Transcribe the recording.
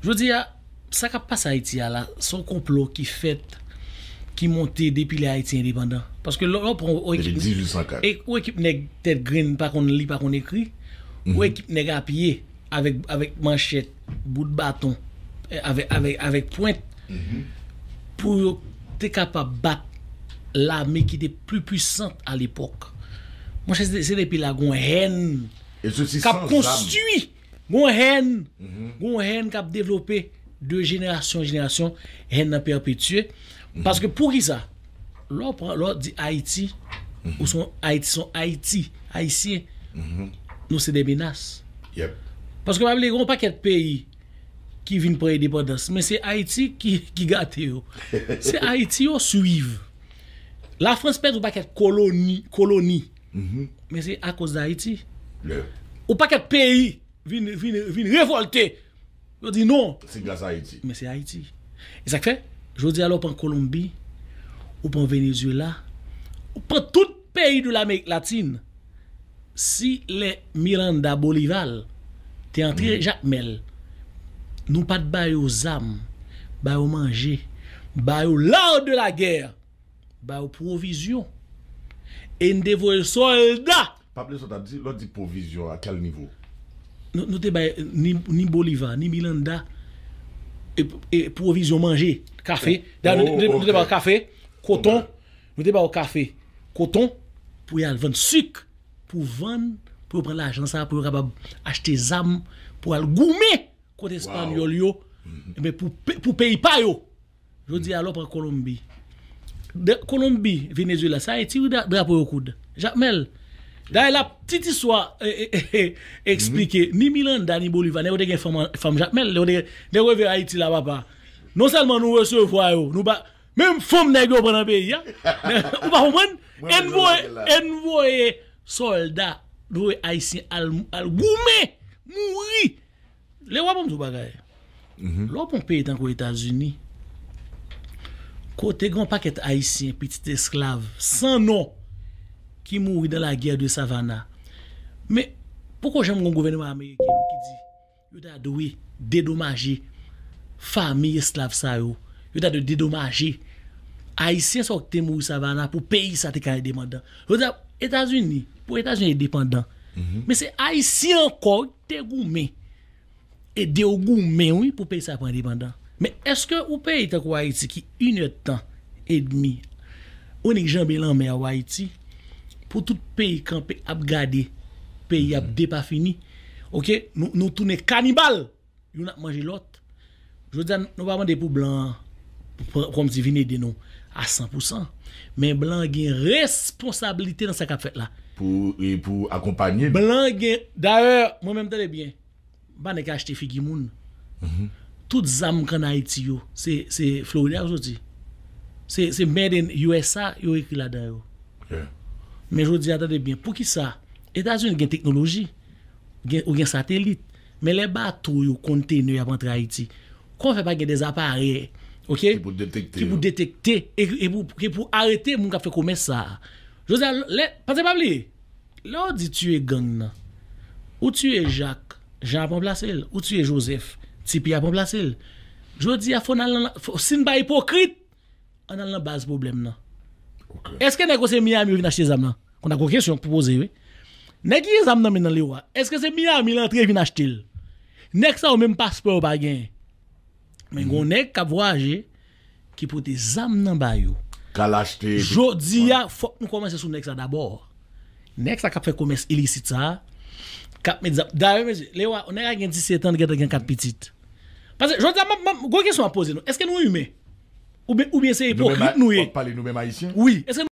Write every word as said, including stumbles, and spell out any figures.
Jodi a, sa k ap pase Ayiti a la, se yon konplo ki fèt, ki monte depi lè Ayiti endepandan. Paske lè w pran yon ekip, yon ekip nèg tèt grenn pa konn li, pa konn ekri, yon ekip nèg a pye, avèk, avèk manchèt, bout baton, avèk, avèk, avèk pwent, pou yo te kapab bat lame ki te pli pwisant alepòk. Monchè, se, se depi la gon hèn k ap konstwi, gon hèn, gon hèn k ap devlope de jenerasyon an jenerasyon, hèn nan pèpetye. Paske poukisa? Lè w pran, lè w di Ayiti, ou se yon Ayiti, se yon Ayiti, Ayisyen, nou se de menas. Paske pa bliye, gen yon pakèt peyi ki vin pran endepandans, men se Ayiti ki, ki gate yo. Se Ayiti yo swiv. Lafrans pèdi yon pakèt koloni, koloni. Men se akoz de Ayiti. Yon pakèt peyi vin, vin, vin revòlte. Yo di non. Se gras a Ayiti. Men se Ayiti. E sa k fè, jodi a, lè w pran Kolonbi, ou pran Venezuela, ou pran tout peyi de Lamerik Latin, si lè Miranda Bolivar te antre Jakmèl, nou pa t ba yo zam, ba yo manje, ba yo l'art de la guerre, ba yo pwovizyon. E n te voye sòlda. Pa bliye sa w t ap di, lè w di pwovizyon, a kèl nivo? Nou, nou te bay ni, ni Bolivar, ni Miranda, e, e pwovizyon manje, kafe. Dayè, nou, nou, nou te ba yo kafe, koton, nou te ba yo kafe, koton, pou y al vann sik, pou vann, pou yo pran lajan sa, pou yo kapab achte zam, pou al goumen kont Espanyòl yo, ebyen, pou pe-, pou peyi pa yo. Jodi a, lè w pran Kolonbi. De Kolonbi, Venezuela, se Ayiti wi dra-, drapo yo koud. Jakmèl. Dayè, l ap ti istwa, e, e, e, e, eksplike. Ni Miranda, ni Bolivar, nèg yo te gen fanm, fanm Jakmèl. Nèg yo te, nèg yo rive Ayiti la, papa. Non sèlman nou resevwa yo, nou ba, menm fanm nèg yo pran nan peyi a. Ou pa konprann? E n voye, e n voye sòlda, nou voye Ayisyen al, al goumen, mouri. Lewa, ban m di w bagay. Lè w pran yon peyi tankou Etazini, kote gen yon pakèt Ayisyen, pitit esklav, san non, ki mouri dans la guerre de Savannah. Men, poko janm gen yon gouvènman ameriken ki di yo ta dwe dedomaje fanmi esklav sa yo. Yo ta dwe dedomaje Ayisyen sa yo ki te mouri Savannah pou peyi sa te ka endepandan. Yo ta, Etazini, pou Etazini endepandan. Men se Ayisyen ankò ki te goumen. Ede w goumen, wi, pou peyi sa pran endepandan. Men èske yon peyi tankou Ayiti ki inèdtan edmi, ou nik janbe lanmè a w Ayiti, pou tout peyi kanpe ap gade peyi ap depafini, oke, nou, nou tounen kanibal, youn ap manje lòt. Jodi a, nou pa mande pou blan an, pou, pou, kòmsi vin ede nou a san pou san. Men blan an gen responsablite nan sa k ap fèt la. Pou, e pou akonpanye l. Blan an gen, dayè, mwen menm tande byen, m pa nèk achte figi moun. Tout zam k ann Ayiti yo, se, se Florida yo soti. Se, se made in U S A yo ekri ladan yo. Men jodi a, tande byen, poukisa Etazini gen teknoloji, gen, ou gen satelit, men lè bato yo, kontenè y ap antre Ayiti, kòman fè pa gen dèzaparèy, oke? Ki pou detekte, ki pou detekte, e, e pou, ki pou arete moun k ap fè komès sa a. Jodi a, lè, paske pa bliye, lè w di tiye gang nan, ou tiye Jak, Jan ap ranplase l. Ou tiye Jozèf, Tipi ap ranplase l. Jodi a, fò n al nan, fò, si n pa ipokrit, ann al nan baz pwoblèm nan. Èske nèg yo se Miami yo vin achte zam nan? Kounye a, gwo kesyon pou poze, wi. Nèg ki gen zam nan men nan Lewa, èske se Miami l antre vin achte l? Nèg sa yo menm paspò yo pa genyen. Men gon nèg k ap vwayaje, ki pote zam nan ba yo. K al achte. Jodi a, fòk nou kòmanse sou nèg sa dabò. Nèg sa k ap fè komès ilisit sa a, k ap met zam. Dayè, mesye, Lewa, nèg la gen disèt an, li gentan gen kat pitit. Paske, jodi a, m ap, m ap, gwo kesyon m ap poze nou. Èske nou imen? Oubyen, oubyen se ipokrit nou ye? W ap pale nou menm Ayisyen? Wi. Èske